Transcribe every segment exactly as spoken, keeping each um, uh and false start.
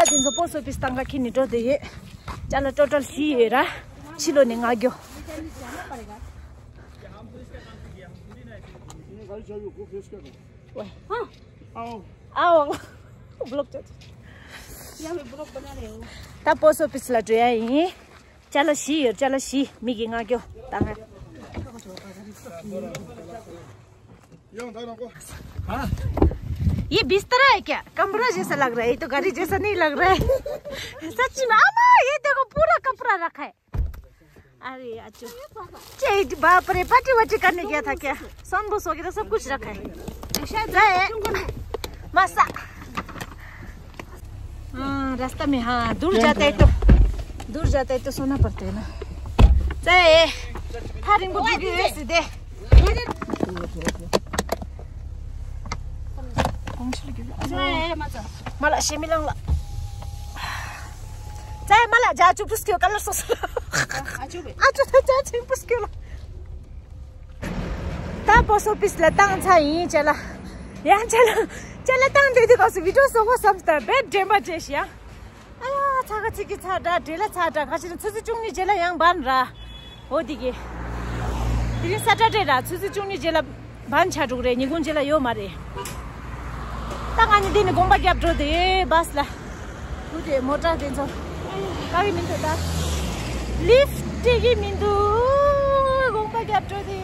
དེ་ཚོ་པོ་སོ་ཕིས་བཏང་ག་ཁྱེར་ནས་འགྲོ་བསྡད་ཡོད། ཅ་ལག་ཊོ་ཊལ་བཞི་ཡོད་ར། ཕྱི་ལོགས་ནས་ལྔ་རྒྱོ། ཨའོ། ཨའོ། ཝི་ལོག་བྱ། ད་པོ་སོ་ཕིས་ལ་འགྲོ་ཡ་ཡིན། ཅ་ལག་བཞི་ཡོད། ཅ་ལག་བཞི། མི་གི་ལྔ་རྒྱོ་བཏང་ང་། ये बिस्तर है क्या? कमरा जैसा लग रहा है, ये तो गाड़ी जैसा नहीं लग रहा है। सच में, अम्मा, ये देखो, पूरा कपड़ा रखा है। अरे, अच्छो। बाप रे, पार्टी वार्टी करने गया था क्या? सोन बो सो गया था, सब कुछ रखा है। शायद है। मासा। हाँ, रास्ता में, हाँ, दूर जाता है तो, दूर जाता है तो सोना पड़ता है ना। चाहे थारिंग को भी सीधे। मला शेमी लागला। चाहे मला जा चुप उसके कलर सोस। आजु त जा चुप उसके। ད་པོ་སོ་ཕིས་ལ་བཏང་ཚར་ཡིན་ཅེ་ལ། ཡང་ཅེ་ལ། ཅེ་ལ་བཏང་དུས་དུས་སྐབས་སུ་བི་ཌིའོ་བཟོ་དགོས་བསམ་སྟེ་རྦད་དྲན་པ་བརྗེད་ཤག་ཡ། ཨ་ཡ་ཚ་ག་ཚིག་གི་ཚ་འདྲ་བྲེལ་ལ་ཚ་འདྲ་ག་ཅི་ན་ཆུ་ཚོད་བཅུ་གཉིས་རྗེས་ལ་ཡང་བན་ར། འོ་དེ་གི། དེ་རིང་ས་ཊར་ཌེ་ར་ཆུ་ཚོད་བཅུ་གཉིས་རྗེས་ལ་བན་ཆ་འགྲོ་གི་རེད། ཉིན་གུང་རྗེས་ལ་ཡོད་མ་རེད། ད་ང་གཉིས་འདི་ནས་དགོང་པ་རྒྱབ་འགྲོ་དེ་བྷ་སི་ལ། ཁུ་དེ་མོ་ཊ་དེ་ཚོ། དཀའ་གི་མི་འདུག་ད། ལིཕ་སྤྲད་གི་མི་འདུག་དགོང་པ་རྒྱབ་འགྲོ་དེ།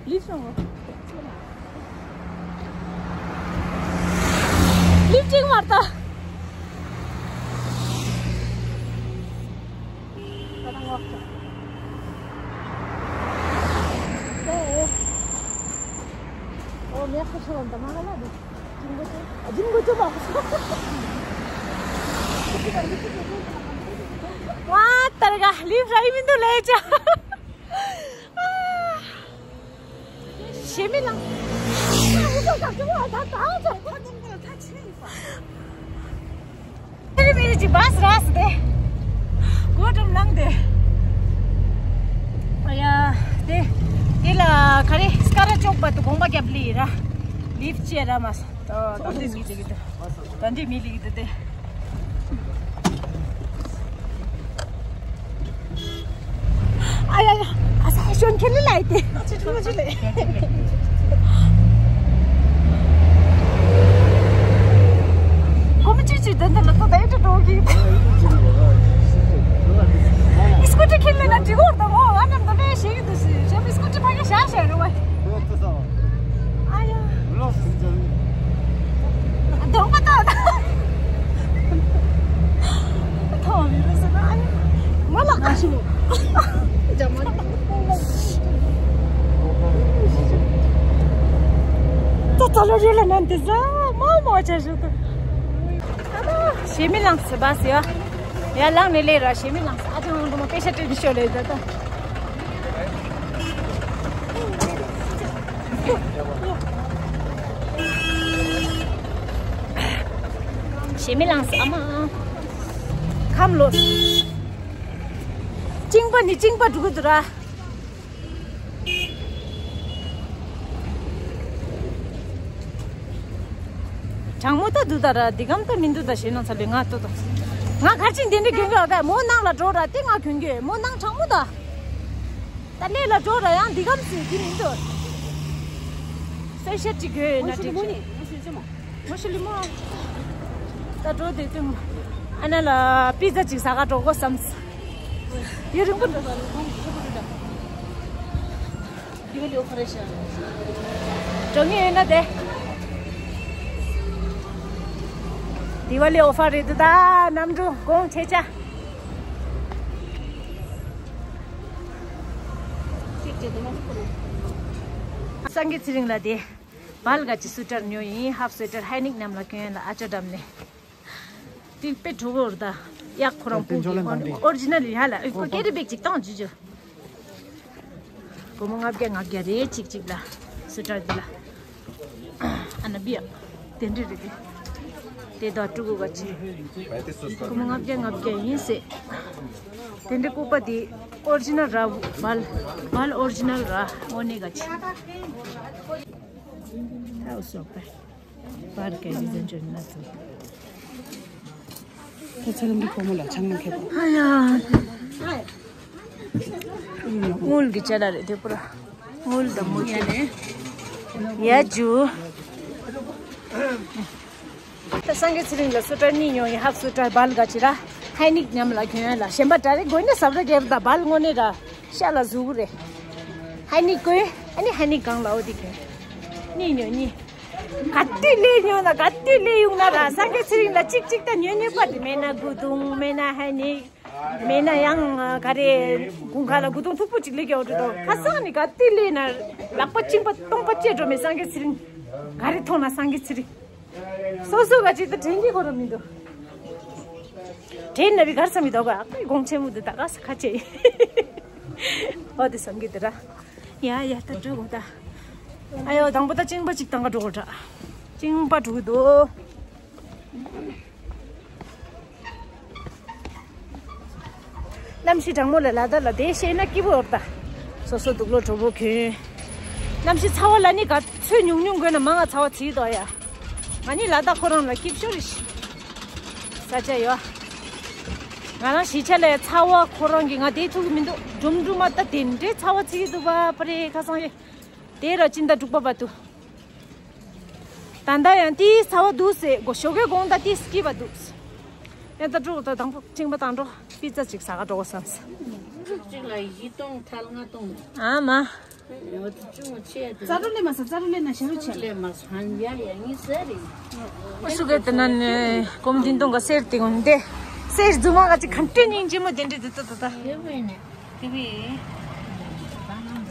ལིཕ་སོང་། ལིཕ་ཅིག་མར་ད། ཝ་ཏར་ག་ལིབ་ར་ཡི་མིན་དུ་ལེ་ཅ། ཞེ་མི་ལང་། ཨ་ཨུ་ཚོ་ད་ཅུང་བ་ད་ད་ཨུ་ཚོ་ད་ཅུང་བ་ད་ཅི་ཡིན་པ། ཨེ་རི་མི་རི་ཅི་བ་སི་ར་སི་དེ། གོ་ཏྲམ་ལང་དེ། ཨ་ཡ་དེ། དེ་ལ་ག་རེ་སྐ་ར་ཅོག་པ་དུ་གོང་པ་རྒྱབ་ལི་ར། ལིབ་ཅེ་ར་མ་སི། ད་ད་འདི་མི་ལི་གི་ད། ད་འདི་མི་ལི་གི་ད་དེ། ཨ་ཡ་ཡ། ཨ་ས་ཤོན་ཁེ་ལི་ལ་ཡི་དེ། ཅི་ཅི་ཅི་ལེ། གོ་མ་ཅི་ཅི་ད་ད་ལ་ད་ད་ཡི་ད་འགྲོ་གི། སྐུ་ཊི་ཁེ་ལི་ན་འགྲིག་གོ་ད་མོ་ཨ་ནམ་ད་ལེ་ཤེས་གི་འདུག་ཟེར། ཤ་མི་སྐུ་ཊི་ཕ་གི་ཤ་ཤ་རུ་བ། ཨ་ཡ། དོགས་པ་དག་དང་། ཐོག་མི་རུ་ཟེར་ན་ཨ་ཡ། མ་ལགས་ཨ་ཤི་མོ། ཇ་མ་ལགས། ད་ད་ལོ་རེ་ལ་ནན་དེ་ཟ་མ་མོ་ཆ་ཞུ་ཏུ། ཞེ་མི་ལང་སི་བ་སི་ཡ། ཡ་ལང་ནི་ལེ་ར་ཞེ་མི་ལང་སི་ཨ་ཅང་འདུ་མ་པེ་ཤ་ཏྲེ་ནི་ཤོ་ལེ་ད་ད། ཞེ་མི་ལང་སི་ཨ་མ། ཁམ་ལོ། ཅིང་པ་ནི་ཅིང་པ་འགྲོ་གི་འདུག་ར། གྲང་མོ་ད་འདུག་ད་ར་འདི་གམ་ད་མི་འདུག་ད་ཞེ་ན་ཚ་བའི་ང་ལྟོ་ད། ང་གར་ཅིང་དེ་འདྲ་གྱོན་གྱི་ཡོད་ད་མོ་ནང་ལ་འགྲོ་ར་དེ་ང་གྱོན་གྱི་མོ་ནང་གྲང་མོ་ད། ད་ལས་ལ་འགྲོ་ར་ཡང་འདི་གམ་སི་དེ་མི་འདུག་སེ་ཤ་ཅིག་གྱོན་ཡོད་ན་འགྲིག་ཤག་མོ་ཤི་ལི་མོ། ད་འགྲོ་དེ་ཏུང་། ཨ་ན་ལ་པི་ཛ་ཅིག་ཟ་ག་འགྲོ་དགོས་བསམ། ཡུན་རིང་པོ་འགྲོ་བ་ལ་ཁོང་གི་ཁྱེད་པོ་འགྲོ་འདི་བ་ལི་ཨོ་ཕར་རེད་ཤག་འགྲོ་ངེས་ཡོད་ན་དེ། དི་ཝ་ལི་ཨོ་ཕར་རེད་འདུག་ད་གནམ་གྲུ་དགོང་ཆེ་ཆ། སངས་རྒྱས་ཚེ་རིང་ལ་དེ། བལ་ག་ཅི་སུ་ཊར་ཉོ་ཡིན་ཧབ་སུ་ཊར་ཧའི་ནིག་རྣམས་ལ་གྱོན་ཡ་ལ་ཨ་ཅོ་འགྲམ་ནས། དེ་དཔེ་གྲོགས་པོ་རེད་ད། གཡག་ཁོ་རང་སྤུ་གི་ཨོ་རི་ཇི་ནལ་ཡ་ལ་ཨོ་ཀེ་རི་བེག་ཅིག་བཏང་ཇུ་ཇུ། སྒོར་མོ་ལྔ་བརྒྱ་ལྔ་བརྒྱ་རེད་གཅིག་གཅིག་ལ། སུ་ཊར་འདི་ལ། ཨ་ན་བི་ཡ། དེ་འདྲ་རེད་དེ། དེ་ད་ཕྲུ་གུ་ག་ཅི། སྒོར་མོ་ལྔ་བརྒྱ་ལྔ་བརྒྱ་ཡིན་ཟེར། དེ་འདྲ་ལྐུགས་པ་དེ་ཨོ་རི་ཇི་ནལ་ར་བལ། བལ་ཨོ་རི་ཇི་ནལ་ར་དངོས་གནས་ག་ཅི། ཧའོ་སོ་པ། པར་ག་རེ་ཟེར་འཇོན་ན་ཚོ། ད་ཚ་ལམ་གྱི་ཕོ་མོ་ལ་ཆང་མ་ཁེབས། ཨ་ཡ། དངུལ་གྱི་ཅ་ལག་རེད་དེ་པུ་ར། དངུལ་དང་མུ་ཏི། ཡ་ཇུ། ད་སངས་རྒྱས་ཚེ་རིང་ལ་སུ་ཏྲ་གཉིས་ཉོ་ཡིན། ཧབ་སུ་ཏྲ་སྦལ་ག་ཅི་ར། ཧའི་ནིག་མཉམ་ལ་གྱོན་ཡ་ལ་གཞན་པ་དྲ་རེ་དགོས་ན་ཟབ་ར་རྒྱབ་ད་སྦལ་དངོས་གནས་ར་ཤ་ལ་ཟུག་རེད། ཧའི་ནིག་དགོས། ཨ་ནི་ཧའི་ནིག་གང་ལ་འོ་དེ་གྱོན། གཉིས་ཉོ་གཉིས། ག་དུས་ལས་ཉོ་ན་ག་དུས་ལས་ཡོང་ན་ར་སངས་རྒྱས་ཚེ་རིང་ལ་གཅིག་གཅིག་ད་ཉོ་ཉོ་པ་དེ་མེད་ན་དགུ་དུང་མེད་ན་ཧའི་ནིག་མེད་ན་ཡང་ག་རེ་དགུན་ཁ་ལ་དགུ་དུང་མཐུག་པོ་གཅིག་ལས་ཀྱང་འོ་དེ་དང་ཁ་སང་ནི་ག་དུས་ལས་ན་ལག་པ་གཅིན་པ་སྟོང་པ་བཅད་འགྲོ་མེད་སངས་རྒྱས་ཚེ་རིང་། ག་རེ་མཐོང་ན་སངས་རྒྱས་ཚེ་རིང་། སོ་སོ་ག་ཅིག་ཏུ་དྲན་གྱི་ཁོ་ར་མི་འདུག་དྲན་ན་བི་གར་བསམ་མི་འདུག་ག་ཨ་ཁའི་དགོང་ཆེན་མོ་འདི་ད་ག་ས་ཁ་ཆེ་ཡིན། འོ་དེ་བསམ་གྱི་འདི་ར། ཡ་ཡ་ད་འགྲོ་དགོས་ད། ཨ་ཡོ་དང་པོ་ད་གཅིན་པ་གཅིག་བཏང་ག་འགྲོ་དགོས་ད། གཅིན་པ་འགྲོ་གི་འདུག་གནམ་གཤིས་གྲང་མོ་ལ་ལ་དྭགས་ལ་བསྡད་ཤེས་ན་སྐྱིད་པོ་ཡོད་ད། སོ་སོ་དུག་ལོག་གྲོགས་པོ་གྱོན། གནམ་གཤིས་ཚ་བ་ལ་ནི་ག་ཚོད་ཉུང་ཉུང་དགོས་ན་མང་ང་ཚ་བ་ཚིག་དོ་ཡ། ང་ནི་ལ་དྭགས་ཁོ་རང་ལ་སྐྱིད་ཤོར་རེ་ཤི། ས་ཆ་ཡོད། ང་རང་གཞིས་ཆགས་ལ་ཚ་བ་ཁོ་རང་གི་ང་བསྡད་ཐུབ་ཀྱི་མི་འདུག་འབྲུམ་འབྲུམ་མ་ད་དེ་འདྲའི་ཚ་བ་ཚིག་འདུག་པ་པ་རེད་ཁ་སང་ཡོད། དེ་ར་སྤྱི་ཟླ་དྲུག་པ་བར་དུ། ད་ལྟ་ཡང་དེའི་ཚ་བ་འདུག་ཟེར་གོ་ཞོགས་ཀའི་དགོང་དག་དེ་སྐྱིད་པ་འདུག་ཡང་ད་དྲུག་ད་དང་པོ་ཕྱིང་པ་དང་འགྲོ་པི་ཙ་ཅིག་ཟ་ག་འགྲོ་བསམ་ས། གཅིག་ལ་བཞི་སྟོང་ཐལ་ལྔ་སྟོང་། ཨ་མ། ཙ་རུ་ལེ་མ་ས་ཙ་རུ་ལེ་ན་ཤ་རུ་ཆེ། ལེ་མ་ས་ཧན་ཡ་ཡ་ངི་ཟེར་རེད། ཨ་སུ་གེ་ཏི་ན་ནི་གོམ་དིན་ཏོང་ག་སེར་ཏི་གོན་ཏེ། སེར་རྫུན་མ་ག་ཅི་ཁ་འདྲེ་སྙིང་རྗེ་མོ་དེ་འདྲེ་དེ་ཏོ་ཏོ་ཏ། དེ་བས་ནི། དེ་བས།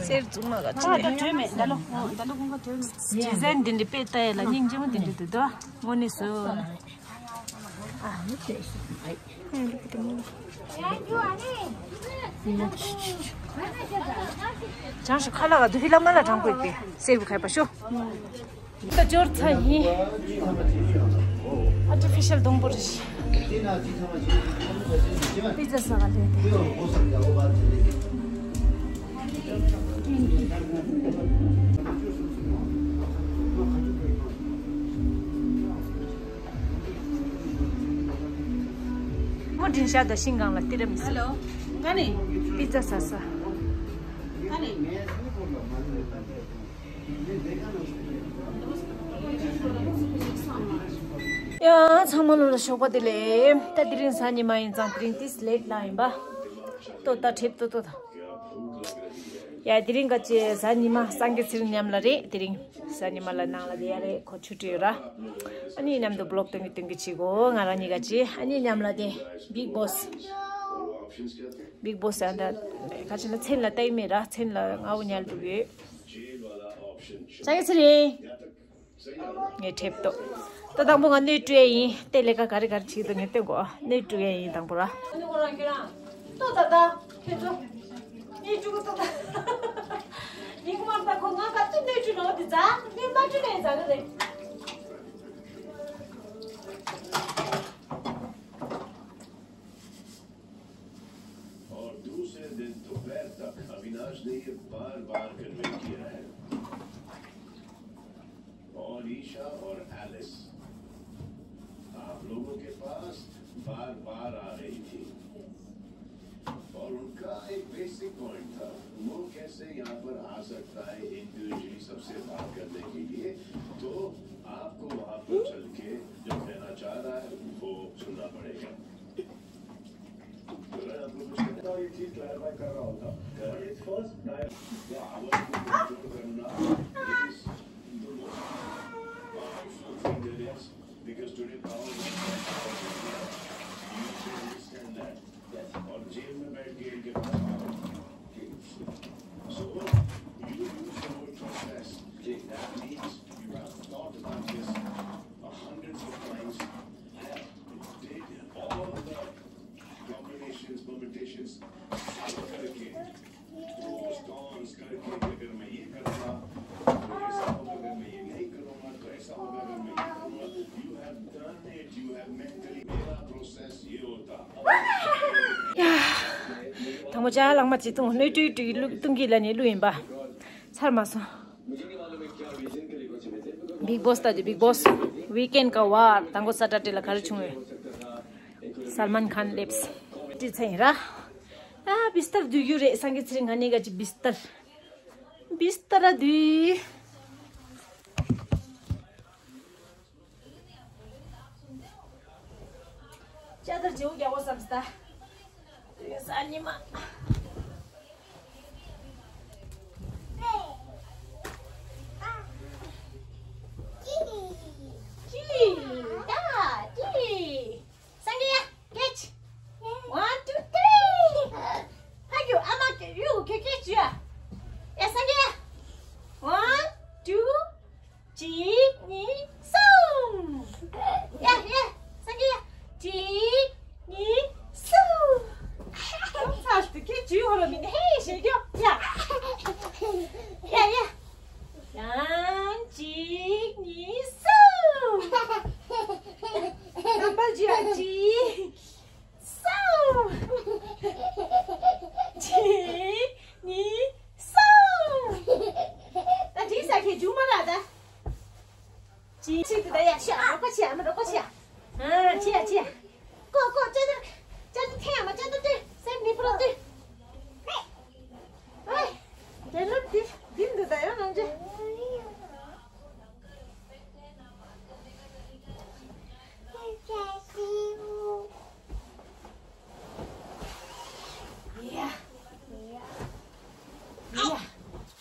སེར་རྫུན་མ་ག་ཅི་ཨ་ད་ནི། བྲོས་མེད་ད་ལོ་ད་ལོ་ཁོང་ག་བྲོས་མེད། ཇེ་ཟན་དེ་འདྲེ་པེ་ཏ་ཡ་ལ་སྙིང་རྗེ་མོ་དེ་འདྲེ་དེ་ཏོ། དངོས་གནས་སུ། ཅང་ཞིག་ཁ་ལག་ག་དུ་ཧི་ལ་མ་ལ་དྲང་པོ་ཡིན་པས་སེར་བུ་ཁ་པ་ཤོ། ད་འབྱོར་ཚ་ཡིན། ཨར་ཊི་ཕི་ཤལ་སྡོང་པོ་རེད། པི་ཛ་ཟ་ག་ལས་དེ། མོ་དྲིན་ཤ་དང་ཤིང་གང་ལ་ཏི་ར་མི་ཟ། ཧེ་ལོ། ཀ་ནི། པི་ཛ་ཟ་ས། ཀ་ནི། ཡ་ཚང་མ་ལོ་ལ་ཞོགས་པ་བདེ་ལེགས། ད་དེ་རིང་གཟའ་ཉི་མ་ཡིན་ཙང་དེ་རིང་ཏིས་ལེཊ་ལ་ཡིན་པ། ལྟོས་ད་ཁྲེབ་ལྟོས་ལྟོས་ད། ཡ་དེ་རིང་ག་ཅེ་གཟའ་ཉི་མ་སངས་རྒྱས་ཚེ་རིང་མཉམ་ལ་རེད། དེ་རིང་གཟའ་ཉི་མ་ལ་ནང་ལ་བསྡད་ཡ་རེད། ཁོ་ཆུ་ཊི་ཡོད་ར། ཨ་ནི་མཉམ་དུ་བི་ལོག་སྟོན་གི་སྟོན་གི་བྱེད་གོ། ང་རང་གཉིས་ཀ་ཅེ་ཨ་ནི་མཉམ་ལ་དེ་བིག་བོ་སི། བིག་བོ་སི་ཨ་ད་ག་ཅེ་ལ་མཚན་ལ་ལྟ་ཡི་མེད་ར། མཚན་ལ་ང་འུ་ཉལ་འདུག་ཡོད། སངས་རྒྱས་ཚེ་རིང་། ངས་ཁྲེབ་ལྟོས། ད་དང་པོ་ང་སྣོད་བཀྲུ་ཡས་ཡིན། དེ་ལས་ཀ་ག་རེ་ག་རེ་བྱེད་འདུག་ངས་སྟོན་གོ། སྣོད་བཀྲུ་ཡས་ཡིན་དང་པོ་ར། ལྟོས་ད་ད། ཁྱེད་ཚོ། སྣོད་བཀྲུ་གོ་ལྟོས་ད། ཉིན་གུང་མ་ད་ཁོ་ང་ག་དུས་སྣོད་བཀྲུ་ནོ་དེ་ཛ། སྣོད་མ་བཀྲུ་ནས་ཛ་གི་རེད། और दूसरे दिन दोपहर तक अविनाश ने ये बार बार कन्वे किया है। और ईशा और एलिस आप लोगों के पास बार बार आ रही थी। और उनका एक बेसिक पॉइंट था, वो कैसे यहाँ पर आ सकता है इंडिविजुअली सबसे बात करने के लिए। तो आपको वहां पर चल के जो कहना चाह रहा है वो सुनना पड़ेगा। अगर आपको कुछ कहना था, ये चीज क्लैरिफाई कर रहा होता, but it's first time। Because today power was, you should understand that। और जेल में बैठ के इनके पास power। So, you use the word process। That means you have thought about this a hundred of times and did all the combinations, permutations, सब करके, pros, cons करके, अगर मैं ये करूँगा, तो ऐसा होगा, अगर मैं ये नहीं करूँगा, तो ऐसा होगा, अगर मैं ये करूँगा, you have done it, you have mentally, मेरा प्रोसेस ये होता। དང་པོ་ཅ་ལག་མ་ཅི་ཐུང་སྣོད་བཀྲུ་བཀྲུ་བླུག་གཏོང་གི་ལ་ནི་བླུག་ཡིན་པ། ཚར་མ་སོང་། Bigg Boss ལྟ་དུས་Bigg Boss། Weekend ག་བར་དང་པོ་Saturday ལ་ག་རེ་བྱུང་བས། Salman Khan སླེབས། དེ་ཚེ་ཡིན་ར། ཨ་བི་སྟར་བསྡུ་རྒྱུ་རེད། སངས་རྒྱས་ཚེ་རིང་ང་ནི་ག་ཅི་བི་སྟར། བི་སྟར་བསྡུ། ཅ་དར་བརྗེ་བོ་རྒྱག་གོ་བསམ་སྟ། དུས་ས་ཉི་མ། ཅི། ད་ཅི། སངས་རྒྱས་ཡ། catch. One, two, three. ཕ་གི་ཨ་མ་གི་ཡུ་གི་catch ཡ། ཡ་སངས་རྒྱས་ཡ། One, two, གཅིག་གཉིས་གསུམ། ཡ་ཡ། སངས་རྒྱས་ཡ། གཅིག་གཉིས་གསུམ། ཚར་དུ་catch ཡུ་ཧོ་རོ་མིན་ཧེ་ཞེ་རྒྱོ་ཡ། ཡ་ཡ། ཡང་གཅིག་གཉིས་གསུམ། རྣམ་པར་བརྗེ་ཡ། གཅིག་གསུམ། གཅིག་གཉིས་གསུམ། ད་འགྲིག་ས་ཁྱེད་རྒྱུག་མ་རག་ད། གཅིག་གཅིག་ཏུ་ད་ཡ་ཤ་རོགས་པ་བྱེད་ཨ་མ་རོགས་པ་བྱེད། ཨ་བྱེད་ཡ་བྱེད་ཡ། ཀོ་ཀོ་ཅ་ད་ཅ་ད་ཐེ་ཨ་མ་ཅ་ད་ཏེ་སེམས་མི་ཕོ་རོ་ཏེ། ཨེ། དེ་ལོ་དེ་དེ་འདི་ད་ཡོད་ནང་ཅི། ཡ། ཡ།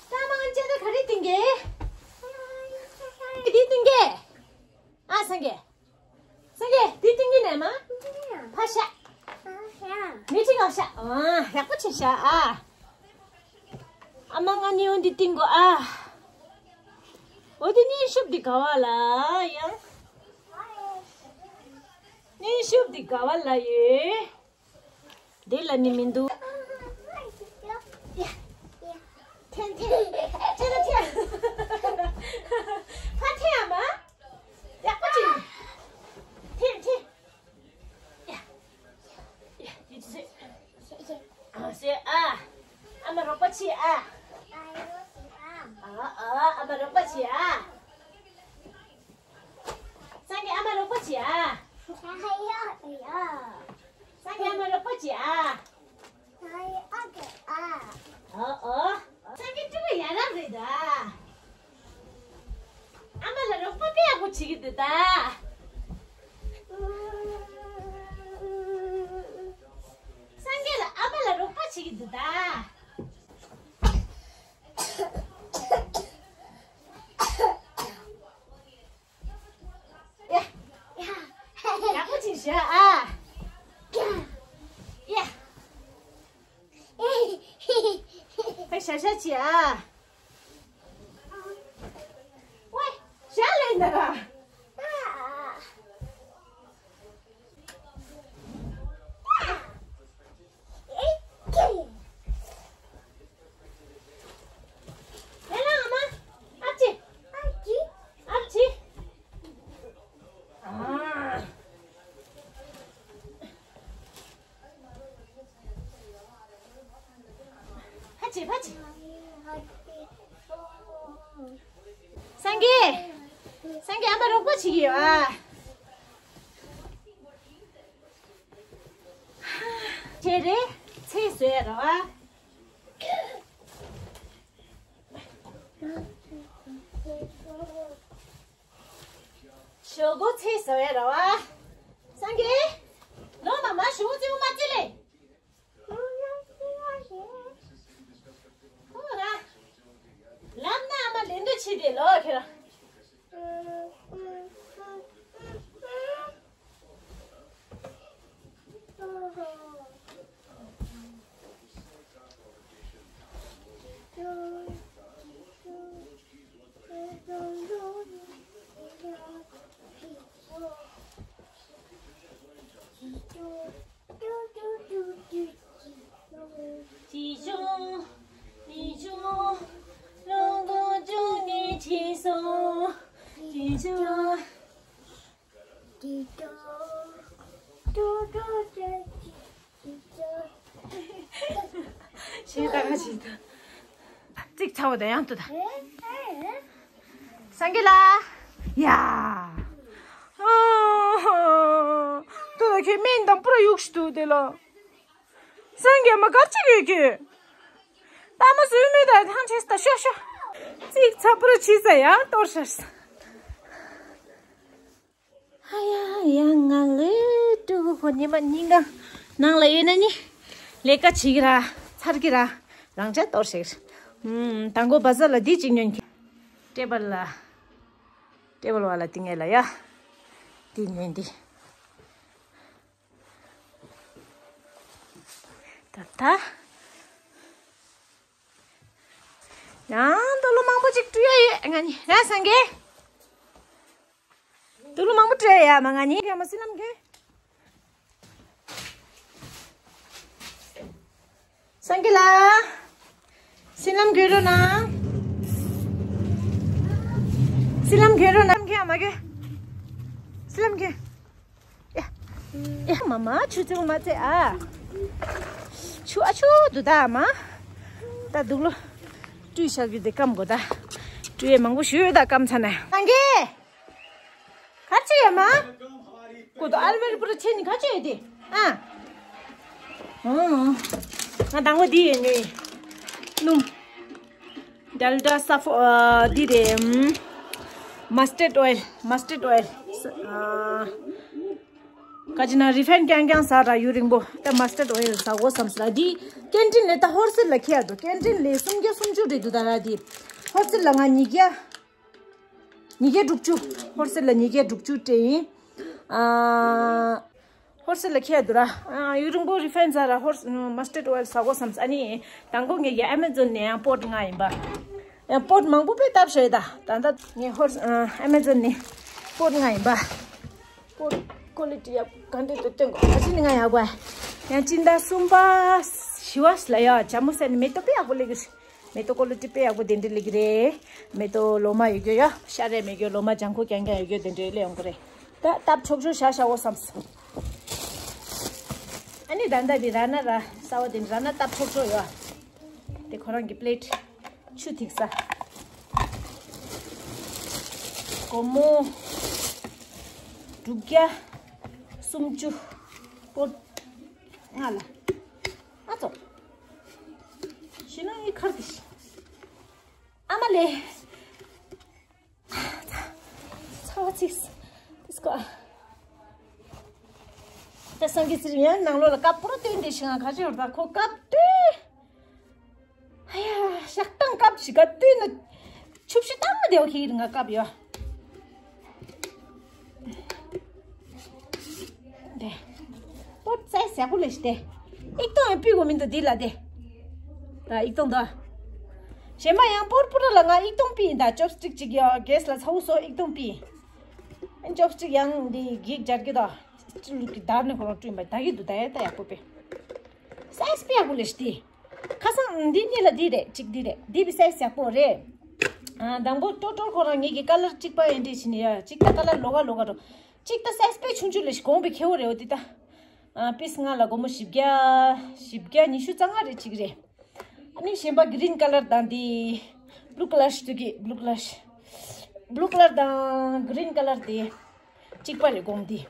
ད་མང་ཅེ་ད་ག་རེ་ཏིང་གེ། འདི་ཏིང་གེ། ཨ་སངས་རྒྱས། སངས་རྒྱས་འདི་ཏིང་གེ་ནས་མ། ཕ་ཤ། མི་ཁྲི་གང་ཤ། ཨ་ཡག་པོ་ཆེ་ཤ་ཨ། ཨ་མ་ང་ནི་འོ་འདི་ཏིང་གོ་ཨ། འོ་དེ་ནི་ཤུབ་འདི་ག་བ་ལ་ཡང་། ནི་ཤུབ་འདི་ག་བ་ལ་ཡོད། འདི་ལ་ནི་མི་འདུག་ཡ། ཡ། འཐེན་འཐེན། ཁྱེད་ལ་འཐེན། ཕ་འཐེན་ཨ་མ། ཡག་པོ་བྱེད། འཐེན་འཐེན། ཡ། ཡ། ཡ། ཡ། ཨ་སེ་ཨ། ཨ་མ་རོགས་པ་བྱེད་ཨ། ཨ་ཨ། ཨ་མ་རོགས་པ་བྱེད་ཨ། སངས་རྒྱས་ཨ་མ་རོགས་པ་བྱེད་ཨ། སངས་རྒྱས་ཨ་མ་རོགས་པ་བྱེད་ཨ། ཨོ་ཨོ། སངས་རྒྱས་སྤྲུལ་པ་ཡ་རབས་རེད་ད། ཨ་མ་ལ་རོགས་པ་དཔེ་ཡག་པོ་བྱེད་ཀྱི་འདུག་ད། སངས་རྒྱས་ལ་ཨ་མ་ལ་རོགས་པ་བྱེད་ཀྱི་འདུག་ད། ཡ། ཡག་པོ་ཅིག་བཞག་ཨ། ཡ། ཕ་ཤ་ཤ་ཅིག་ཨ། ཝེ། ཞག་ལས་འདི་ར། ཡ་ལ་ཨ་མ། ཨ་ཅེ། ཨ་ཅེ། ཨ་ཅེ། ཨ། ཕ་ཅེ་ཕ་ཅེ། སངས་རྒྱས། སངས་རྒྱས་ཨ་མ་རོགས་པ་བྱེད་ཀྱི་ཡོད་ཨ། ཁྱེད་རེ་ཚེ་བཟོས་རོགས་ཨ། ཞོག་གོ་ཚེ་བཟོས་རོགས་ཨ། སངས་རྒྱས། ལོ་མ་མ་ཞོག་ཚེ་འོ་མ་ཚེ་ལེ། ཁོ་ར། ལམ་ན་ཨ་མ་ལེན་དུ་ཕྱི་དེ་ལོ་ཁྱེར། ཅི་བྱུང་མི་བྱུང་། ལོ་འགོ་བྱུང་ནས་ཁྲིད་སོང་། ཅི་བྱུང་། ཞེས་ད་ག་ཞིག་ད། ཙིག་ཚ་བོ་ད་ཡང་དུ་ད། སངས་རྒྱས་ལ། ཡ། ཨ་ཧ། དེ་ལ་ཁྱོད་སྨན་དང་པུ་ར་གཡུགས་ཤི་འདུག་དེ་ལ། སངས་རྒྱས་མ་གར་ཅིག་ཡོད་ཀྱི། ད་མ་སུས་མི་ད་ཐང་ཆེས་ད་ཤོ་ཤོ། ཙིག་ཚ་པུ་ར་ཆི་ས་ཡང་གཏོར་ཤར་ས། ཧ་ཡ་ཡ། ང་ལོས་ཀྲུ་གུ་ཁོ་ཉི་མ་ཉིན་གང་ནང་ལ་ཡོད་ན་ནི་ལས་ཀ་བྱེད་ཀྱི་ར་ཚར་གྱི་ར་རང་ཅག་གཏོར་ཤིག་ཨུམ། དང་པོ་བ་ཟ་ལ་འདི་གཅིག་ཉོན་གྱི། ཊེ་བལ་ལ། ཊེ་བལ་བ་ལ་ཏི་ངེ་ལ་ཡ། འདི་ཉོན་འདི། ད་ད། ཡང་དུ་ལོ་མང་པོ་ཅིག་བཀྲུ་ཡ་ཡོད་ང་ནི་ར་སངས་རྒྱས། དུ་ལོ་མང་པོ་བཀྲུ་ཡ་ཡ་མ་ང་ནི་ཡ་མ་སི་ལམ་གི། སངས་རྒྱས་ལ། སི་ལམ་གི་རོ་ན། སི་ལམ་གི་རོ་ན་གི་ཡ་མ་གི། སི་ལམ་གི། ཡ། ཡ་མ་མ་ཆུ་ཚོད་མ་ཚད་ཨ། ཆུ་ཨ་ཆུ་དུ་ད་མ། ད་དུག་ལོ། བཀྲུས་བཞག་རྒྱུ་དེ་སྐམ་དགོས་ད། བཀྲུས་ཡས་མང་པོ་ཞུ་ཡོད་ད་སྐམ་ཚ་ན། སངས་རྒྱས། ག་ཅི་ཡོད་མ། ཀོ་ཏོ་ཨལ་མེར་པུ་ར་ཆེ་ནི་ག་ཅི་ཡོད་དེ། ཨ། ཨང་། ང་དང་པོ་འདི་ཡོད་ནི། སྣུམ། ཌལ་ཌ་སཱ་ཕོ་ཨ་འདི་རེད། མ་སི་ཊར་ཌ་ཨོ་ཡལ། མ་སི་ཊར་ཌ་ཨོ་ཡལ། ཨ། ག་ཅི་ན་རི་ཕན་རྐྱང་རྐྱང་ཟ་ར་ཡུན་རིང་པོ་ད་མ་སི་ཊར་ཌ་ཨོ་ཡལ་ཟ་དགོས་བསམ་སྲིད་ལ་འདི་ཀེན་ཊིན་ལས་ད་ཧོལ་སེལ་ལ་ཁྱེར་ཡ་འདུག་ཀེན་ཊིན་ལས་སུམ་བརྒྱ་སུམ་ཅུ་རེད་འདུག་ད་ར་འདི་ཧོལ་སེལ་ལ་ང་ཉིས་བརྒྱ། ཉིས་བརྒྱ་དྲུག་ཅུ། ཧོལ་སེལ་ལ་ཉིས་བརྒྱ་དྲུག་ཅུ་སྤྲད་ཡིན། ཨ། ཧོལ་སེལ་ལ་ཁྱེར་ཡ་འདུག་ར། ཨ། ཡུན་རིང་པོ་རི་ཕན་ཟ་ར་ཧོལ་མ་སི་ཊར་ཌ་ཨོ་ཡལ་ཟ་དགོས་བསམ། ཨ་ནི་དང་པོ་ངས་ཀྱི་ཨེ་མེ་ཛོན་ནས་ཡང་པོཊ་མངགས་ཡིན་པ། ཡང་པོཊ་མང་པོ་དཔེ་བཏབ་ཤག་ད། ད་ལྟ་ངས་ཧོལ་ཨེ་མེ་ཛོན་ནས་པོཊ་མངགས་ཡིན་པ། པོཊ་ཀོ་ལི་ཊི་ཡག་ག་འདྲ་འདུག་སྟོན་གོ། ཨ་ཅི་ནི་ང་ཡག་པ། ཡང་སྤྱི་ཟླ་གསུམ་པ་བཞི་པ་ལ་ཡ་ཇ་མུ་སེ་ནི་མེ་ཏོག་དཔེ་ཡག་པོ་སླེབས་ཀྱི་རེད། མེ་ཏོག་ཀོ་ལི་ཊི་དཔེ་ཡག་པོ་དེ་འདྲ་སླེབས་ཀྱི་རེད། མེ་ཏོག་ལོ་མ་ཡོད་རྒྱུ་ཡ། ཤ་རེ་མེད་རྒྱུ་ལོ་མ་ལྗང་ཁུ་རྐྱང་རྐྱང་ཡོད་རྒྱུ་དེ་འདྲ་སླེབས་ཡོང་གི་རེད། ད་སྟབས་ཆོག་ཆོག་བཞག་བཞག་འོ་བསམས། ཨ་ནི་ད་ལྟ་དེ་ར་ན་ར་ས་བ་དེ་ར་ན་སྟབས་ཆོག་ཆོག་ཡོད། དེ་ཁོ་རང་གི་པི་ལེཊ་ཆུ་ཐིགས་ས། སྒོར་མོ་དྲུག་བརྒྱ་སུམ་ཅུ། པོཊ་ལྔ་ལ། ཨ་ཙོ། ཤི་ན་ངའི་ཁར་གི་ཤི། ཨ་མ་ལེ། ཚ་བ་ཚིགས། དིས་ཀོ། ད་སངས་རྒྱས་ཚེ་རིང་ཡང་ནང་ལོགས་ལ་ཀབ་པོ་ར་བཏོན་ཏེ་ཤི་ང་ག་ཅི་ཡོད་ད་ཁོ་ཀབ་བཏོན། ཨ་ཡ་ཤག་ཏང་ཀབ་ཞིག་ག་བཏོན་ན་ཆུབ་ཤི་ཏང་མ་དེའོ་ཁྱེར་ང་ཀབ་ཡོད། དེ། པོཊ་སའི་ཟི་ཡག་པོ་ལས་ཤི་དེ། ཨིག་ཏོང་ཡང་ཕུད་དགོས་མི་འདུག་འདི་ལ་དེ། ད་ཨིག་ཏོང་དོ། གཞན་པ་ཡང་པོཊ་པུ་ར་ལ་ང་ཨིག་ཏོང་ཕུད་ཡིན་ད་ཅོབ་སི་ཊིག་ཅིག་ཡོད་གེ་སི་ལ་ཚ་བོ་སོ་ཨིག་ཏོང་ཕུད་ཡིན། ཨན་ཅོབ་སི་ཊིག་ཡང་འདི་གིག་སྦྱར་གི་ད། སྤྱི་ལུགས་ཀྱི་དར་ནི་ཁོ་རང་བསྐྲུན་པ་ད་གི་འདུག་ད་ཡ་ད་ཡག་པོ་པས། སའི་ཟི་དཔེ་ཡག་པོ་ལས་ཤི་དེ། ཁ་སང་འདི་གཉིས་ལ་འདི་རེད་གཅིག་འདི་རེད་འདི་བི་སའི་ཟི་ཡག་པོ་རེད། ཨ་དང་པོ་ཏོ་ཏོར་ཁོ་རང་ངེད་ཀྱི་ཀ་ལར་གཅིག་པ་ཨེ་འདྲས་ཤི་ནི་ཡ་གཅིག་ད་ཀ་ལར་ལོག་ག་ལོག་ག་འགྲོ། གཅིག་ད་སའི་ཟི་དཔེ་ཆུང་ཆུང་ལས་ཤི་གོང་པའི་ཁེ་བོ་རེད་འོ་འདི་ད། ཨ་པིས་ལྔ་ལ་སྒོར་མོ་བཞི་བརྒྱ། བཞི་བརྒྱ་ཉི་ཤུ་རྩ་ལྔ་རེད་གཅིག་རེད། ཨ་ནི་གཞན་པ་གི་རིན་ཀ་ལར་དང་འདི། བླུ་ཀ་ལར་ཞིག་འདུག་གི་བླུ་ཀ་ལར། བླུ་ཀ་ལར་དང་གི་རིན་ཀ་ལར་དེ། གཅིག་པ་རེད་དགོངས་འདི།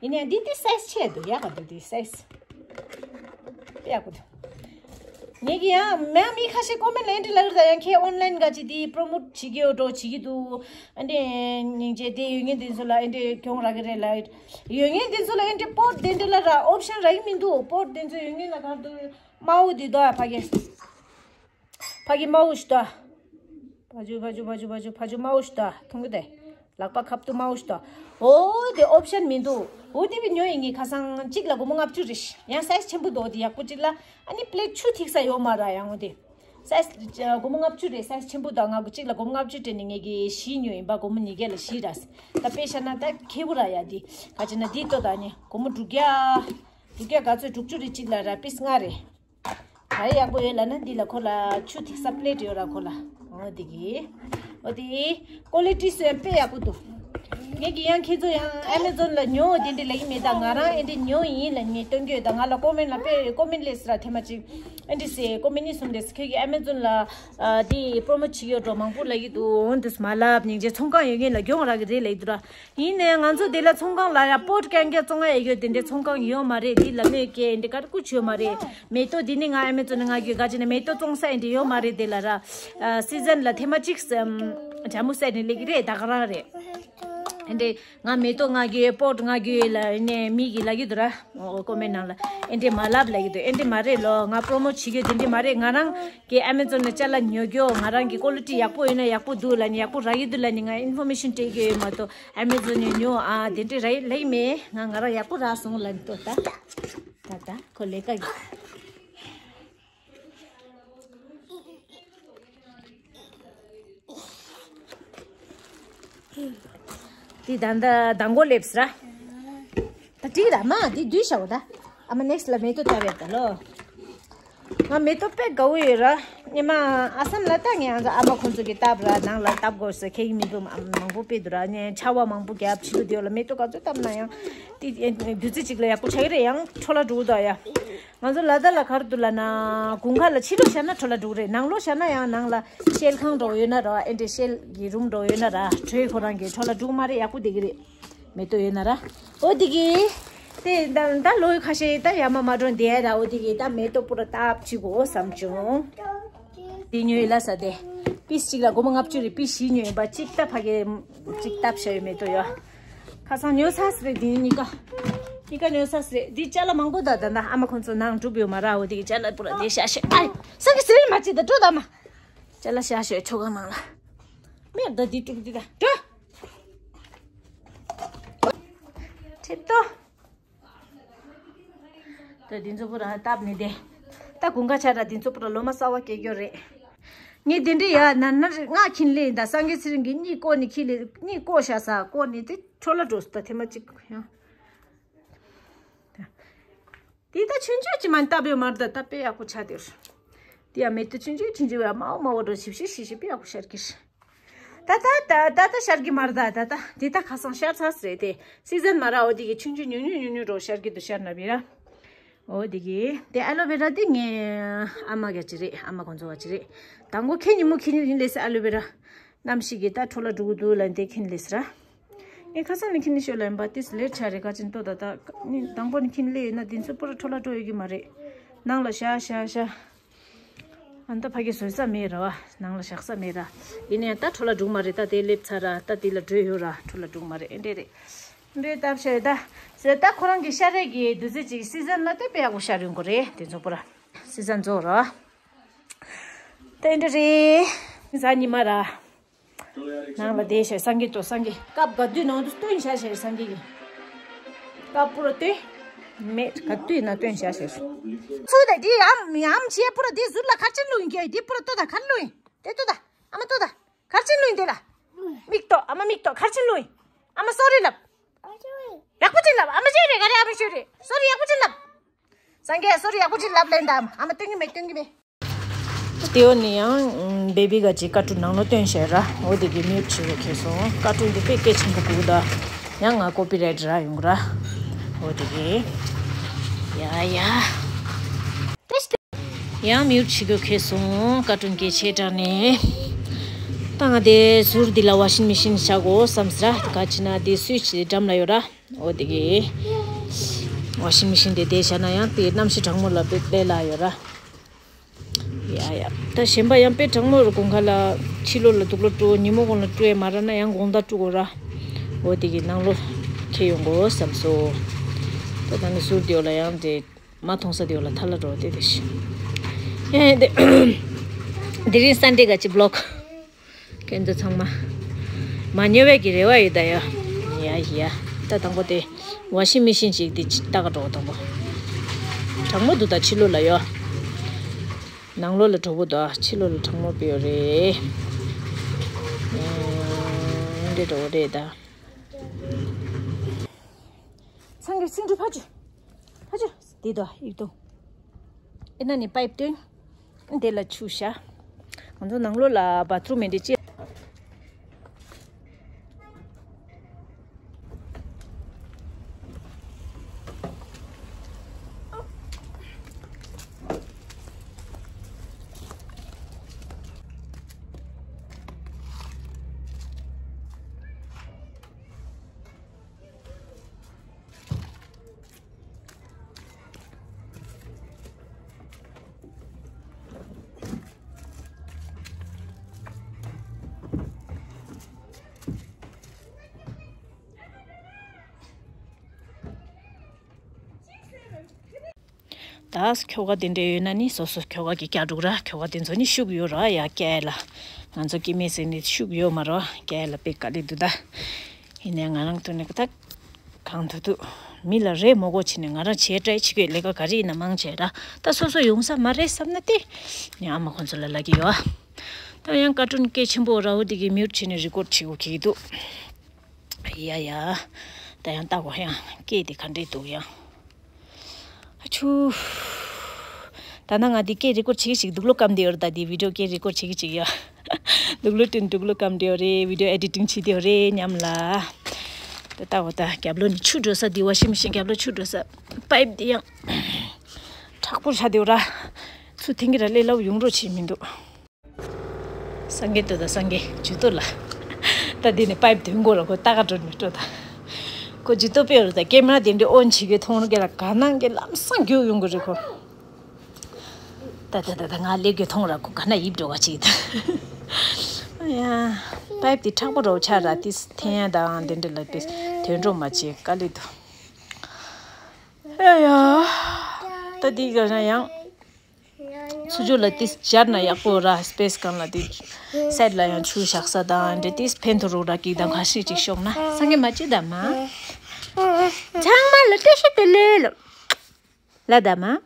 ཡིན་ནའི་འདི་དེ་སའི་ཟི་ཆེ་འདུག་ཡག་ག་འདུག་དེ་སའི་ཟི། དཔེ་ཡག་པོ་འདུག་ངེད་ཀྱི་ཡང་མེ་མི་ཁ་ཤས་ཀོ་མེན་ལ་ཨེ་འདྲ་ལ་རེད་ད་ཡང་ཁྱེད་ཨོན་ལན་ག་ཅི་དེ་པྲོ་མོཊ་བྱེད་ཀྱི་ཡོད་འགྲོ་བྱེད་ཀྱི་འདུག་ཨ་འདྲ་སྙིང་རྗེ་དེ་ཡོད་ངེས་དེ་ཚོ་ལ་ཨེ་འདྲ་གྱོང་རག་གི་རེད་ལ། ཡོད་ངེས་དེ་ཚོ་ལ་ཨེ་འདྲ་པོཊ་དེ་འདྲ་ལ་ར་ཨོབ་ཤན་རག་གི་མི་འདུག་པོཊ་དེ་ཚོ་ཡོད་ངེས་ལ་གར་འདུག་མའོ་འདི་དོ་ཨ་ཕ་གི། ཕ་གི་མའོ་ཞིག་དོ། ཕ་ཇུ་ཕ་ཇུ་ཕ་ཇུ་ཕ་ཇུ་ཕ་ཇུ་མའོ་ཞིག་དོ་མཐོང་གི་དེ། ལག་པ་ཁབ་ཏུ་མའོ་ཞིག་དོ། འོ་དེ་ཨོབ་ཤན་མི་འདུག་འོ་དེ་བི་ཉོ་ཡིན་ངེས་ཁ་སང་གཅིག་ལ་སྒོར་མོ་ལྔ་བཅུ་རེད། ཡང་སའི་ཟི་ཆེན་པོ་འདུག་འོ་དེ་ཡག་པོ་གཅིག་ལ་ཨ་ནི་པི་ལེཊ་ཆུ་ཐིགས་ས་ཡོད་མ་ར་ཡང་འོ་དེ། སའི་ཟི་སྒོར་མོ་ལྔ་བཅུ་རེད་སའི་ཟི་ཆེན་པོ་དང་ང་གཅིག་ལ་སྒོར་མོ་ལྔ་བཅུ་སྤྲད་ནས་ངེད་ཀྱི་བཞི་ཉོ་ཡིན་པ་སྒོར་མོ་ཉིས་བརྒྱ་ལ་བཞི་ར། ད་དཔེ་བཤད་ན་ད་ཁེ་བོ་ར་ཡ་དེ་ག་ཅི་ན་དེ་ལྟོ་ད་ནི་སྒོར་མོ་དྲུག་བརྒྱ། དྲུག་བརྒྱ་ག་ཚོད་དྲུག་ཅུ་རེ་གཅིག་ལ་ར་པིས་ལྔ་རེད། ག་རེ་ཡག་པོ་ཡོད་ལབ་ན་འདི་ལ་ཁོ་ལ་ཆུ་ཐིགས་ས་པི་ལེཊ་ཡོད་ར་ཁོ་ལ། འོ་དེ་གི། འོ་དེ། ཀོ་ལི་ཊི་སུ་ཡང་དཔེ་ཡག་པོ་འདུག་ངས་ཀྱི་ཡང་ཁྱེད་ཚོ་ཡང་ཨེ་མེ་ཛོན་ལ་ཉོ་དེ་འདྲ་ལབ་ཀྱི་མེད། ད་ང་རང་ཨེ་འདྲ་ཉོ་ཡིན་ལབ་ངས་སྟོན་གྱི་ཡོད། ད་ང་ལ་ཀོ་མེན་ལ་དཔེ་ཀོ་མེན་སླེབས་སི་ར་ཐེངས་མ་གཅིག་ཨེ་འདྲ་ཟེར། ཀོ་མེན་གཉིས་གསུམ་རེད་ཟེར། ཁྱེད་ཀྱིས་ཨེ་མེ་ཛོན་ལ་དེ་པྲོ་མོ་བྱེད་ཡོད་འགྲོ་མང་པོ་ལབ་ཀྱི་འདུག་འོན་ཏེ་མ་ལབ་སྙིང་རྗེ། ཚོང་ཁང་ཡོད་མཁན་ལ་གྱོང་རག་གི་རེད་ལབ་ཀྱི་འདུག་ར། ཡིན་ནའི་ང་ཚོ་དེ་ལ་ཚོང་ཁང་ལ་ཡ་པོ་ཊི་རྐྱང་རྐྱང་བཙོང་ཡ་ཡོད་དེ་འདྲའི་ཚོང་ཁང་ཡོད་མ་རེད། དེ་ལ་མོས་ཀྱི་འདི་གར་ཀུ་ཆོད་མ་རེད། མེ་ཏོག་འདི་ནི་ང་ཨེ་མེ་ཛོན་ནས་ང་གི་ག་ཅི་ནས་མེ་ཏོག་བཙོང་ས་འདི་ཡོད་མ་རེད། དེ་ལ་ར་སི་ཛན་ལ་ཐེངས་མ་གཅིག་ཇ་མུ་བསད་ནས་ལེགས་རེད། ད་ག་རང་རེད། འདི་ང་མེ་ཏོག་ང་གི་པོ་ཊི་ང་གི་ལ་ནས་མི་གི་ལ་གི་འདུག་ར། ཀོ་མེན་ནང་ལ་ཨེ་འདྲ་མ་ལབ་ལབ་ཀྱི་འདུག་ཨེ་འདྲ་མ་རེད་ལོ། ང་པྲོ་མོ་བྱེད་རྒྱུ་དེ་འདྲ་མ་རེད། ང་རང་གི་ཨེ་མེ་ཛོན་ནས་ཅ་ལག་ཉོ་རྒྱུ་ང་རང་གི་ཀོ་ལི་ཊི་ཡག་པོ་ཡོད་ན་ཡག་པོ་འདུག་ལབ་ནས་ཡག་པོ་རག་གི་འདུག་ལབ་ནས་ང་ཨིན་ཕོར་མེ་ཤན་སྤྲད་ཀྱི་ཡོད་མ་གཏོགས། ཨེ་མེ་ཛོན་ནས་ཉོ་ཨ་དེ་འདྲ་རག་ལབ་ཀྱི་མེད། ང་ང་རང་ཡག་པོ་རག་སོང་ལབ་ནས་ལྟོས་ད། ད་ད་ཁོ་ལས་ཀ་གི། དེ་ད་ད་ད་མགོ་ལེབས་ར། ད་དྲིས་ར་མ་དེ་བསྡུས་བྱའོ་ད། ཨ་མ་ནེག་སི་ལ་མེ་ཏོག་བཏབ་པས་ད་ལོ། ང་མེ་ཏོག་དཔེ་དགའ་བོ་ཡོད་ར། ཉི་མ་ཨ་སམ་ལ་ད་ངས་ང་ཚོ་ཨ་མ་ཁོང་ཚོ་གི་བཏབ་ར། ནང་ལ་བཏབ་དགོས་ཟེར་ཁེ་གི་མི་འདུག་མང་པོ་དཔེ་འདུག་ར། ནས་ཆར་པ་མང་པོ་བརྒྱབ་ཕྱི་ལོ་དེ་ལ་མེ་ཏོག་ག་ཚོད་བཏབ་ན་ཡང་དེ་བདུད་རྩི་གཅིག་ལ་ཡག་པོ་ཆགས་ཀྱི་རེད། ཡང་འཕྲོ་བརླག་འགྲོ་གི་འདུག་ཡ། ང་ཚོ་ལ་དྭགས་ལ་ག་རེ་འདུག་ལབ་ན་དགུན་ཁ་ལ་ཕྱི་ལོགས་བཞག་ན་འཕྲོ་བརླག་འགྲོ་གི་རེད། ནང་ལོགས་བཞག་ན་ཡང་ནང་ལ་ཤེལ་ཁང་འདྲ་བོ་ཡོད་ན་ར། ཨེ་འདྲའི་ཤེལ་གྱི་རུམ་འདྲ་བོ་ཡོད་ན་ར། དྲོད་ཁོ་རང་གི་འཕྲོ་བརླག་འགྲོ་གི་མ་རེད། ཡག་པོ་བསྡད་ཀྱི་རེད། མེ་ཏོག་ཡོད་ན་ར། འོ་དེ་གི་དེ་ད་ད་ལོ་ཁ་ཤས་ད་ཡ་མ་མ་འགྲོ་འདི་ཡ་ར། འོ་དེ་གི་ད་མེ་ཏོག་པུ་ར་བཏབ་ཅིག་གོ་བསམ་བྱུང་། དེ་ཉོས་ལ་ས་དེ་པིས་གཅིག་ལ་སྒོར་མོ་ལྔ་བཅུ་རེད། པིས་བཞི་ཉོས་པ་གཅིག་ད་ཕ་གི་གཅིག་བཏབ་བྱ་ཡོད་མེ་ཏོག་ཡོད། ཁ་སང་ཉོས་ཚར་སི་རེད། དེ་གཉིས་ཀ་གཉིས་ཀ་ཉོས་ཚར་སི་རེད། འདི་ཅ་ལག་མང་པོ་ད་ད་ད་ཨ་མ་ཁོང་ཚོ་ནང་འགྲུབ་ཡོད་མ་ར། འོ་དེ་གི་ཅ་ལག་པུ་ར་དེ་བཞག་བཞག་ཨ་ས་གི་སི་རེད་མ་ཅི་ད་འགྲོ་ད་མ། ཅ་ལག་བཞག་བཞག་ཆོ་ག་ནང་ལ་མེད་ད། འདི་དཀྲུག་འདི་ད་འགྲོ། ཁྲིད་དོ། ད་འདི་ཚོ་པུ་ར་བཏབ་ནས་བསྡད། ད་དགུན་ཁ་ཆགས་ར་འདི་ཚོ་པུ་ར་ལོ་མ་གསར་པ་སྐྱེ་རྒྱུ་རེད། ངས་འདི་འདྲ་ཡ་ན་ན་ང་ཁྱིན་ལེ་ད་སངས་རྒྱས་ཚེ་རིང་གི་གཉིད་བསྐོར་ནས་ཁྱིན་ལེ་གཉིད་བསྐོར་བཞག་ས་བསྐོར་ནས་དེ་འཕྲོ་བརླག་འགྲོ་སོང་། ད་ཐེངས་མ་གཅིག་ཡང་དེ་ད་ཆུང་ཆུང་ཅིག་མ་བཏབ་ཡོད་མ་རེད། ད་ད་དཔེ་ཡག་པོ་ཆགས་བསྡད་ཡོད། དེ་ཡང་མེ་ཏོག་ཆུང་ཆུང་ཆུང་ཆུང་བ་མའོ་མའོ་འགྲོ་ཞིབ་ཞིབ་ཞིབ་ཞིབ་དཔེ་ཡག་པོ་ཤར་གི་རེད། ད་ད་ད་ད་ད་ཤར་གི་མ་རེད། ད་ད་ད་དེ་ད་ཁ་སང་ཤར་ཚར་སི་རེད་དེ། སི་ཛན་མ་ར། འོ་དེ་གི་ཆུང་ཆུང་ཉུང་ཉུང་ཉུང་ཉུང་འགྲོ་ཤར་གི་འདུག་ཤར་ན་བི་ར། འོ་དེ་གི་དེ་ཨ་ལོ་བེ་ར་དེ་ངའི་ཨ་མ་ག་ཅི་རེད། ཨ་མ་ཁོང་ཚོ་ག་ཅི་རེད། དང་པོ་ཁྱེད་ཉིན་མོ་ཁྱེད་ཉིན་ལས་སི་ཨ་ལོ་བེ་ར། གནམ་གཤིས་ཀྱི་ད་འཕྲོ་བརླག་འགྲོ་གི་འདུག་ལབ་དེ་ཁྱེད་ལས་སི་ར། ངས་ཁ་སང་ནས་ཁྱེད་ནས་ཤོད་ལ་ཡིན་པ་དེ་སི་ལེར་ཆ་རེད། ག་ཅི་འདུག་ད་ད་ནི་དང་པོ་ནས་ཁྱེད་ལས་ཡིན་ན་དེ་ཚོ་པུ་ར་འཕྲོ་བརླག་འགྲོ་ཡོད་གི་མ་རེད། ནང་ལ་བཞག་བཞག་བཞག་ཨ་ད་ཕ་གི་བཟོ་ས་མེད་ར་བ། ནང་ལ་བཞག་ས་མེད་ར། ཡིན་ནའི་ད་འཕྲོ་བརླག་འགྲོ་གི་མ་རེད། ད་དེ་སླེབས་ཚར་ར། ད་དེ་ལ་འགྲོ་ཡོད་ར། འཕྲོ་བརླག་འགྲོ་གི་མ་རེད། ཨེ་འདྲས་རེད། འདྲས་སྟབས་ཤ་ཡོད་ད། ཟེར་ད་ཁོ་རང་གི་ཤ་རས་ཀྱི་དུས་ཚོད་ཅིག་སི་ཛན་ལ་དེ་དཔེ་ཡག་པོ་ཤར་ཡོང་གི་རེད། དེ་ཚོ་པུ་ར་སི་ཛན་རྫོགས་ར། ད་ཨེ་འདྲས་རེད། གཟའ་ཉི་མ་ར། ནང་ལ་བསྡད་ཤག་སངས་རྒྱས་ཏོ་སངས་རྒྱས་སྐབས་ག་དུས་ནང་དུ་སྟོན་བཞག་ཤག་སངས་རྒྱས་ཀྱི་སྐབས་པུ་ར་སྟོན་མེད། ག་དུས་ན་སྟོན་བཞག་ཤག་ཚུལ་ད་འདི་ཨམ་ཨམ་ཆེ་པུ་ར་འདི་ཟུར་ལ་གར་ཆེན་ལུང་གི་འདི་པུ་ར་ལྟོས་ད་གར་ལུང་དེ་ལྟོས་ད་ཨ་མ་ལྟོས་ད་གར་ཆེན་ལུང་དེ་ལ་མིག་ཏོ་ཨ་མ་མིག་ཏོ་གར་ཆེན་ལུང་ཨ་མ་སོ་རི་ལབ་ཡག་པོ་ཅིག་ལབ་ཨ་མ་ཤོད་རེད་ག་རེ་ཨ་མ་ཤོད་རེད་སོ་རི་ཡག་པོ་ཅིག་ལབ་སངས་རྒྱས་སོ་རི་ཡག་པོ་ཅིག་ལབ་ལན་ད་ཨ་མ་སྟོན་གི་མེད་སྟོན་གི་མེད། དེ་འོ་ནི་ཡང་བེ་བི་ག་ཅིག་ཀ་ཊུན་ནང་ལོ་སྟོན་བྱས་ར། འོ་དེ་གི་མིའུ་ཊི་བྱེད་དགོས་ཁེལ་སོང་། ཀ་ཊུན་དེ་དཔེ་སྐད་ཆེན་པོ་གུག་ད། ཡང་ང་ཀོ་པི་རའེ་ཊི་རག་ཡོང་གི་ར། འོ་དེ་གི་ཡ་ཡ། ཡང་མིའུ་ཊི་བྱེད་དགོས་ཁེལ་སོང་། ཀ་ཊུན་སྐད་ཆེ་དྲགས་ནས། ད་ང་དེ་ཟུར་འདི་ལ་ཝ་ཤིང་མི་ཤིན་བཞག་དགོས་བསམ་སི་ར། དེ་ག་ཅི་ན་དེ་སུའི་ཆི་དེ་འགྲམ་ལ་ཡོད་ར། འོ་དེ་གི་ཝ་ཤིང་མི་ཤིན་དེ་དེ་བཞག་ན་ཡང་དེ་གནམ་གཤིས་གྲང་མོ་ལ་དཔེ་ལས་སླ་ཡོད་ར། ཡ་ཡ། ད་གཞན་པ་ཡང་དཔེ་གྲང་མོ་རུ་དགུན་ཁ་ལ་ཕྱི་ལོགས་ལ་དུག་ལོག་བཀྲུ། ཉིན་མོ་གུང་ལ་བཀྲུ་ཡས་མ་རག་ན་ཡང་དགོང་དག་བཀྲུ་དགོས་ར། འོ་དེ་གི་ནང་ལོགས་ཁྱེར་ཡོང་དགོས་བསམ་སོང་། ད་ད་ནི་ཟུར་དེ་འོག་ལ་ཡང་དེ་མ་མཐོང་ས་དེ་འོག་ལ་ཐལ་ལ་འགྲོ་དེ་དེ་ཤི། ཡ་ཡ་དེ། དེ་རིང་སན་ཌེ་ག་ཅི་བི་ལོག་ཁྱེད་ཚོ་ཚང་མ། མ་ཉལ་བའི་གི་རེ་བ་ཡོད་ད་ཡ། ཡ་ཡ། ད་དང་པོ་དེ། ཝ་ཤིང་མི་ཤིན་ཅིག་དེ་ཅིག་ལྟ་ག་འགྲོ་དང་པོ། གྲང་མོ་འདུག་ད་ཕྱི་ལོགས་ལ་ཡོད། ནང་ལོགས་ལ་གྲོགས་པོ་འདུག་ཕྱི་ལོགས་ལ་གྲང་མོ་དཔེ་ཡོད་རེད། ཨེ། འདི་འགྲོ་རེད་ད། ཚང་གི་སིན་ཌུ་ཕ་ཆུ། ཕ་ཆུ། འདི་དོ་ཡིག་དོ། ཨེ་ན་ནི་པའིབ་སྟོན། འདི་ལ་ཆུ་བཞག་ང་ཚོ་ནང་ལོགས་ལ་བ་ཐི་རུམ་མེད་འདི་ཅི། ད་ཁྱོ་ག་དེ་འདྲ་ཡོད་ན་ནི་སོ་སོ་ཁྱོ་ག་གི་སྐྱ་འགྲོ་ར། ཁྱོ་ག་དེ་ཚོ་ནི་ཤུགས་ཡོད་ར་ཡ་སྐྱ་ལ། ང་ཚོ་སྐྱེ་དམན་ཟེར་ནི་ཤུགས་ཡོད་མ་ར་སྐྱ་ལ་དཔེ་དཀའ་ལས་འདུག་ད། ཡིན་ནའི་ང་རང་ཐོག་ནས་ད་གང་ཐུབ་ཐུབ་མི་ལ་རེ་མོ་གོ་བྱས་ནས་ང་རང་བྱས་ཏྲའི་བྱེད་ཀྱི་ལས་ཀ་ག་རེ་ཡིན་ན་མང་བྱས་ར། ད་སོ་སོ་ཡོང་ས་མ་རེད་བསམ་ན་དེ་ནི་ཨ་མ་ཁོང་ཚོ་ལ་ལབ་ཀྱི་ཡོད། ད་ཡང་ཀ་ཀྲུན་སྐད་ཆེན་པོ་ར་བོ་དེ་གི་མིའུ་ཊི་བྱས་ནས་རི་ཀོཌ་བྱེད་དགོས་ཀྱི་འདུག་ཡ་ཡ། ད་ཡང་ལྟ་གོ་ཡང་སྐད་དེ་ག་འདྲས་འདུག་ཡང་། ཨ་ཆུ། ད་ནང་ང་འདི་སྐད་རི་ཀོཌ་བྱེད་ཀྱི་ཅིག་སྡུག་ལོ་སྐམ་དེ་ཡོད་རེད། ད་འདི་བི་ཌི་ཡོ་སྐད་རི་ཀོཌ་བྱེད་ཀྱི་ཅིག་ཡ། སྡུག་ལོ་ཀྲིན་སྡུག་ལོ་སྐམ་དེ་ཡོད་རེད། བི་ཌི་ཡོ་ཨེ་ཌི་ཊིང་བྱེད་དེ་ཡོད་རེད་མཉམ་ལ། ད་ལྟ་འོ་ད་རྒྱབ་ལོགས་ནས་ཆུ་འགྲོ་ས་འདི་ཝ་ཤིང་མེ་ཤིན་རྒྱབ་ལོགས་ཆུ་འགྲོ་ས་པའིབ་འདི་ཡང་མཁྲེགས་པོ་ཆགས་དེ་ཡོད་ར། ཚུར་འཐེན་གྱི་ར་ལས་སླ་པོ་ཡོང་རོགས་བྱེད་མི་འདུག་སངས་རྒྱས་ཏོ་ད་སངས་རྒྱས་ཇུས་གཏོགས་ལ། ད་འདི་ནས་པའིབ་དོན་གོ་ར་ཁོ་ལྟ་ག་འགྲོ་ནས་སྤྲོ་ད། ཁོ་ཇུས་གཏོགས་དཔེ་རུ་ད་ཀེ་མ་ར་དེ་འདྲའི་ཨོན་བྱེད་གི་མཐོང་རུ་གི་ལ་ག་ནང་གི་ལམ་སང་རྒྱུག་ཡོང་གི་རེད་ཁོ། ད་ད་ད་ད་ང་སླེབས་གི་མཐོང་ར་ཁོ་ག་ན་ཡིབ་འགྲོ་བ་ཅིག་ད། ཡ། པའིབ་དེ་མཁྲེགས་པོ་རོ་ཆ་ར་དེ་འཐེན་ཡ་དང་དེ་འདྲ་ལ་དཔེ་དོན་འགྲོ་མ་བྱེད་དཀའ་ལས་འདུག་ཨེ་ཡ། ད་འདི་ག་ན་ཡང་། ཚུར་ཕྱོགས་ལ་ཏིས་སྦྱར་ན་ཡག་པོ་ར་སྤེས་གང་ལ་ཏིས་སེད་ལ་ཡང་ཆུ་བཞག་ས་དང་འདྲེ་ཏིས་ཕན་ཐོགས་རོགས་ར་ཀིག་དང་ཁ་ཤས་ཅིག་ཤོག་ན་སང་གེ་མ་ཅི་ད་མ། ཚང་མ་ལ་བཀྲ་ཤིས་བདེ་ལེགས་ལ་ལ་ད་མ།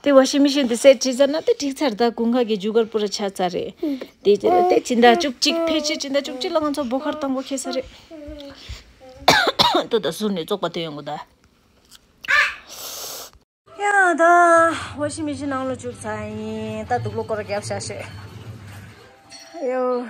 ཏེ་ཝ་ཤིང་མི་ཤིན་ཏེ་སེད་ཅི་ཟ་ན་ཏེ་འགྲིག་ཚར་ད་གུང་ཁ་གི་རྒྱུ་སྐར་པུ་ར་ཆ་ཚར་རེད། ཏེ་ཏེ་སྦྱིན་བདག་བཅུ་གཅིག་ཕལ་ཆེར་སྦྱིན་བདག་བཅུ་གཅིག་ལ་ང་ཚོ་སྦོ་ཁར་དང་པོ་ཁེ་ས་རེད། ཏོ་ད་ཟུར་ནས་བཙོག་པ་ཏེ་ཡོང་གོ་ད། ཡ་ད་ཝ་ཤིང་མི་ཤིན་ནང་ལ་བཅུག་ཚར་ཡིན། ད་དུག་ལོག་སྐོར་རྒྱབ་བཞག་ཤེས། ཡོ།